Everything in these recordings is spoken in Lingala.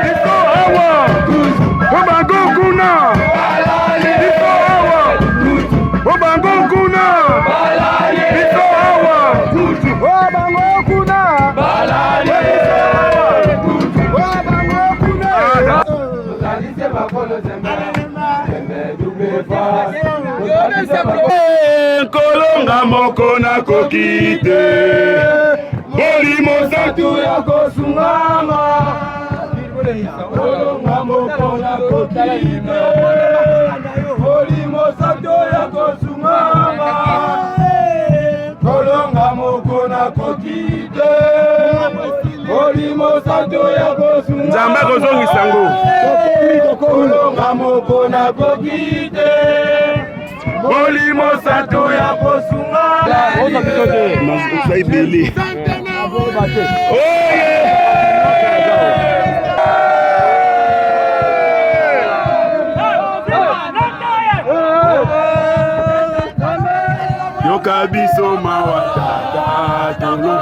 Biso awa po bango kuna. Biso awa po bango kuna. Biso awa po bango kuna. Kolonga moko nakoki te Molimo Santu ya kosungama Kolonga moko nakoki te Molimo Santu ya kosungama Kolonga moko nakoki te Molimo Santu ya kosungama Nzambe akozongisa yango Kolonga moko nakoki te Molimo Santu ya kosunga Naza ebele. Yoka biso mawa tata tolo.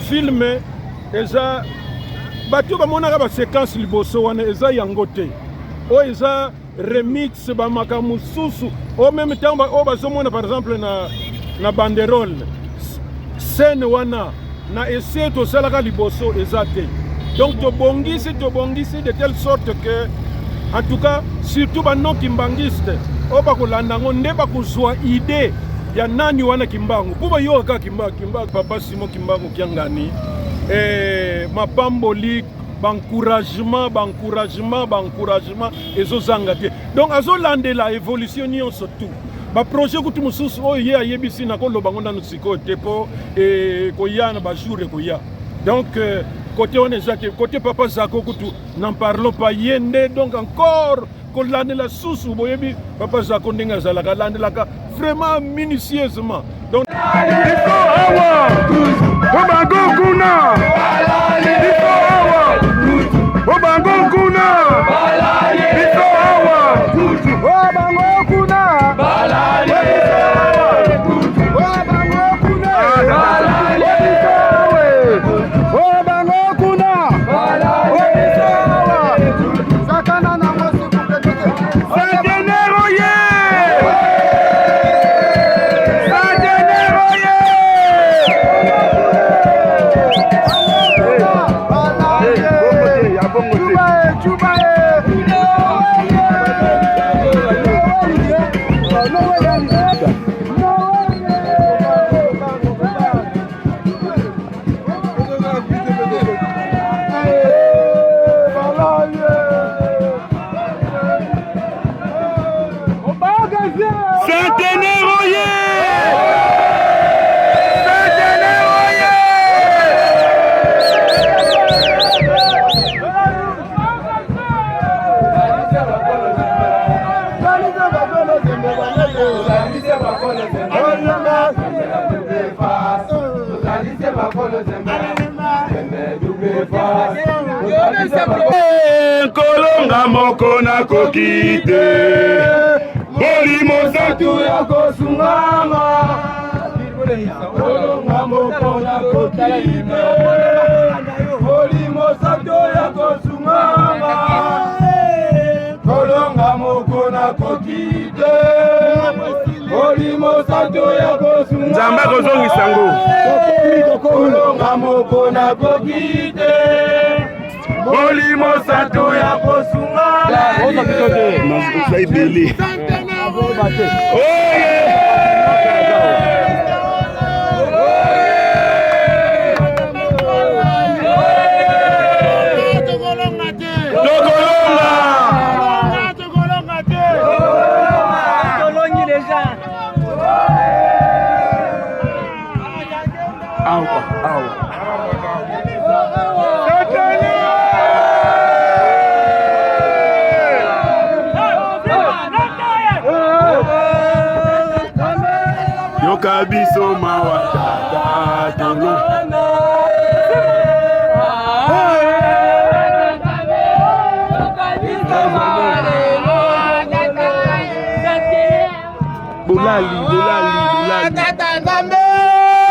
Film eza bato bamonaka baséquence liboso wana eza yango te oyo eza remix bamakambo mosusu oyo meme ntango oyo bazomona par exemple na, na banderole scène wana na ese tosalaka liboso eza te donc tobongisi tobongisi de telle sorte que en tout cas surtout banon kimbangiste oyo bakolanda yango nde bakozwa idée ya nani wana kimbangu mpo bayoka kaka kimbangu kimbangu papa simon kimbangu kiangani eh, mapamboli baencouragement baencouragement baencouragement ezozanga te donc azolandela évolution nyonso tout baprojet kutu mosusu oyo ye ayebisi nakoloba ngo nanu sikoyo te mpo ekoya na bajour ekoya donc euh, côté wana eza te côté papa zako kutu n'en parlons pas ye nde donc encore kolandela susu boyebi papa zako ndenge azalaka alandelaka vraiment minutieusement donc biso awa po bango kuna biso awa po bango kuna biso awa po bango kuna Centenaire oye! Centenaire oye! Kolonga moko nakoki te molimo santu ya kosungama kolonga moko nakoki te molimo santu ya kosungama kolonga moko nakoki te molimo santu ya kosunga nzambe akozongisa yango kolonga moko nakoki te molimo santu ya kosunga Oza ebele. Tokolonga! Awa, awa. Yoka biso mawa tata tolo. Bolali, bolali, bolali.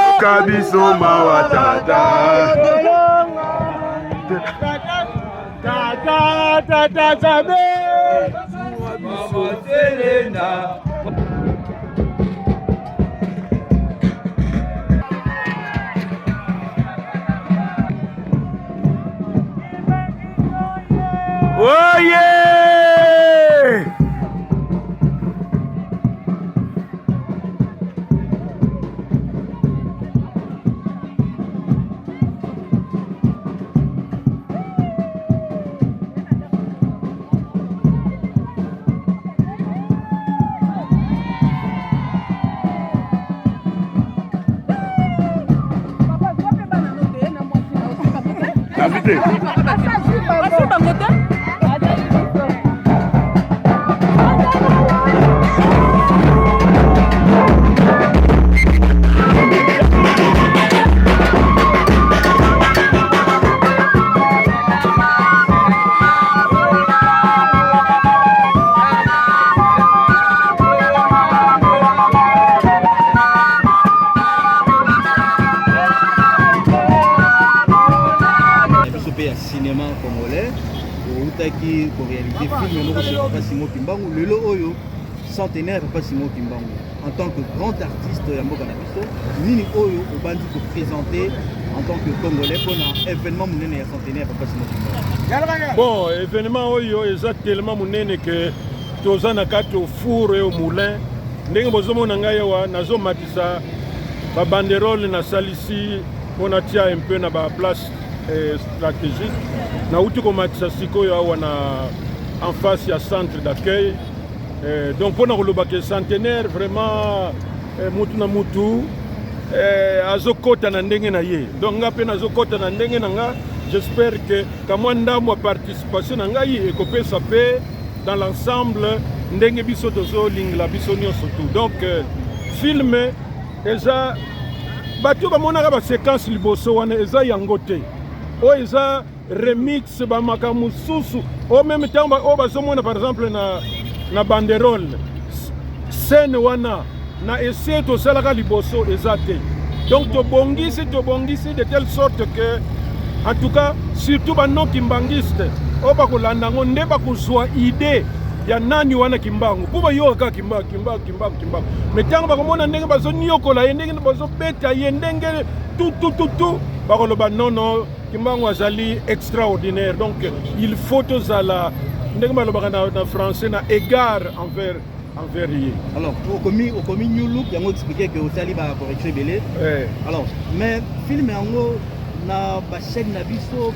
Yoka biso mawa tata. Tata, tata, Nzambe. Oye! Invité. Biso mpe ya cinéma congolais, outaki koréaliser film moko sur Papa Simon Kimbangu. Lelo oyo centenaire ya Papa Simon Kimbangu, en tant que grand artiste ya mboka na biso, nini oyo obandi koprésenter en tant que Congolais mpona événement monene ya centenaire ya Papa Simon Kimbangu? Bon, événement oyo eza tellement monene ke toza na kati au four et au moulin. Ndenge bozomona ngai awa, nazomatisa babanderole, nasalisi mpo natia un peu na baplace stratégique. Nauti komatisa sikoyo awa na en face ya centre d'accueil. Donc mpona koloba ke centenaire vraiment, mutu na mutu azokɔta na ndenge na ye. Donc nga mpe nazokɔta na ndenge na nga. J'espère que kamwa ndambo ya participation na ngai ekopesa mpe dans l'ensemble ndenge biso tozolingela biso nyonso tu. Donc film eza, bato bamonaka baséquence liboso wana, eza yango te. Oyo eza remix, bamakambo mosusu. Oyo même ntango oyo bazomona par exemple na banderole, scène wana na ese tosalaka liboso eza te. Donc tobongisi, tobongisi de telle sorte que, en tout cas, surtout banon kimbangiste oyo bakolanda yango nde bakozwa idée ya nani wana Kimbangu, mpo bayoka kaka Kimbangu, Kimbangu, Kimbangu, Kimbangu. Mais ntango bakomona ndenge bazoniokola ye, ndenge bazobeta ye, ndenge tutututu, bakoloba: "Non, non, Kimbangu azali extraordinaire." Donc il faut tozala, ndenge balobaka na français, na égard envers ye. Alors okomi new look yango, expliqué ke osali bacorrection ebele. Alors, mais film yango na bachaîne na biso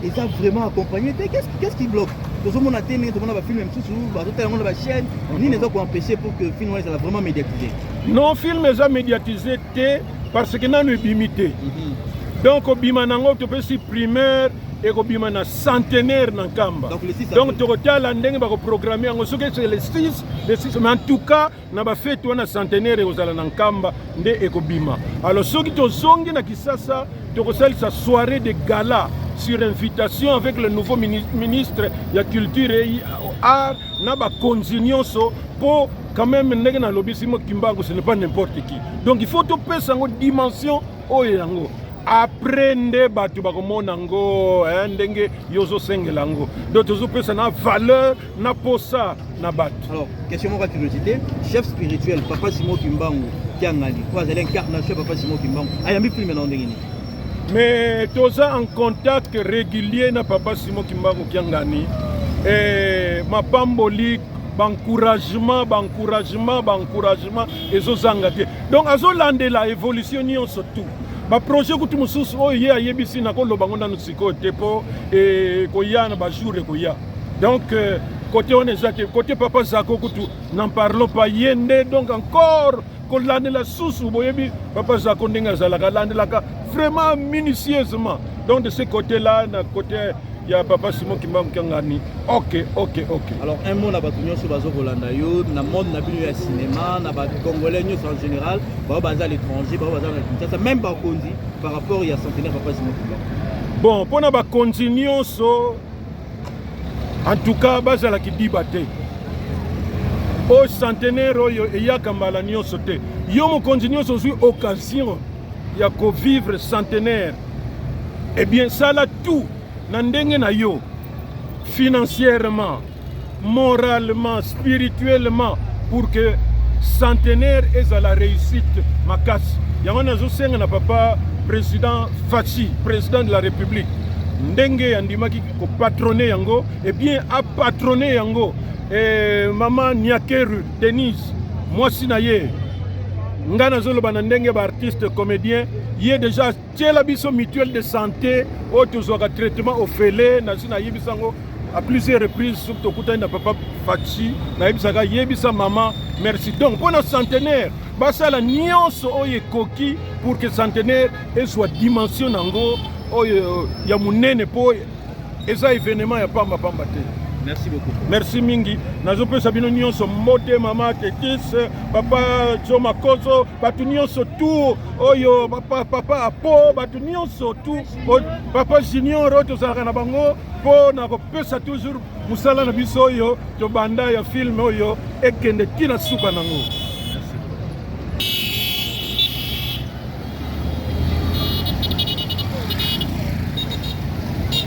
eza vraiment accompagné te. Qu'est-ce qui bloque? Tozomona te ndenge tomona bafilm mosusu bazotala yango na bachaîne. Nini eza koempêcher pour que film wana ezala vraiment médiatisé? Non, film eza médiatisé te parce que nanu ebimi te. Donc obima nango, topesi primaire, ekobima na centenaire na Nkamba. Donc le 6. Donc tokotala ndenge bakoprogramme yango, soki c'est le 6, le 6. Mais en tout cas, na bafete wana centenaire ekozala na Nkamba nde ekobima. Alors soki tozongi na Kisasa, tokosalisa soirée de gala sur invitation avec le nouveau ministre ya culture et art na bakonzi nyonso, mpo quand même, ndenge nalobi, Simon Kimbangu, ce n'est pas n'importe qui. Donc il faut topesa yango dimension oyo yango. Après nde bato bakomona yango ndenge yo ozosengela yango. Donc tozopesa na valeur na posa na bato. Alors, question moko ya curiosité: chef spirituel Papa Simon Kimbangu Kiangani, oyo azali incarnation ya Papa Simon Kimbangu, ayambi film na ndenge nini? Mais toza en contact régulier na Papa Simon Kimbangu Kiangani. Mapamboli, baencouragement, baencouragement, baencouragement ezozanga te. Donc azolandela évolution nyonso, tout baprojet kutu mosusu oyo ye ayebisi, nakoloba ngo nanu sikoyo te mpo ekoya na bajour ekoya. Donc côté wana eza te. Côté Papa Zako kutu, n'en parlons pas. Ye nde donc encore kolandela susu. Boyebi Papa Zako ndenge azalaka, alandelaka vraiment minutieusement. Donc de ce côté là, na côté ya papa Simon Kimbangu Kiangani. Ok. Alors, un mot na bato nyonso bazokolanda yo na monde na bino ya cinéma, na bacongolais nyonso en général, bao baza à l'étranger, bao baza na Kinshasa, même bakonzi, par rapport ya centenaire papa Simon Kimbangu. Bon, mpona bakonzi nyonso, en tout cas bazalaki diba te. Oyo centenaire oyo eyaka mbala nyonso te. Yo mokonzi nyonso ozwi occasion ya kovivre centenaire, eh bien sala tout na ndenge na yo, financièrement, moralement, spirituellement, pour que centenaire ezala réussite makasi. Yango nazosenga na papa président Fatshi, président de la République, ndenge andimaki kopatronner yango, eh bien apatronner yango. E mama Nyakeru Denise, mwasi na ye, ngai nazoloba na ndenge baartiste comédien, ye déjà tiela biso mutuelle de santé oyo tozwaka traitement ofele. Nasi nayebisa yango à plusieurs reprises. Soki tokutani na papa Fatshi, nayebisaka: "Yebisa mama merci." Donc mpo na centenaire, basala nyonso oyo ekoki pour que centenaire ezwa dimension nango oyo ya monene, mpo eza événement ya pamba pamba te. Merci beaucoup. Merci mingi. Nazopesa bino nyonso mbote, mama Tetis, papa Jo Makozo, bato nyonso tu oyo, papa, papa Apo, bato nyonso tu, papa Junior oyo tozalaka na bango mpo na kopesa toujours mosala na biso oyo tobanda ya film oyo ekende ntina suka nango.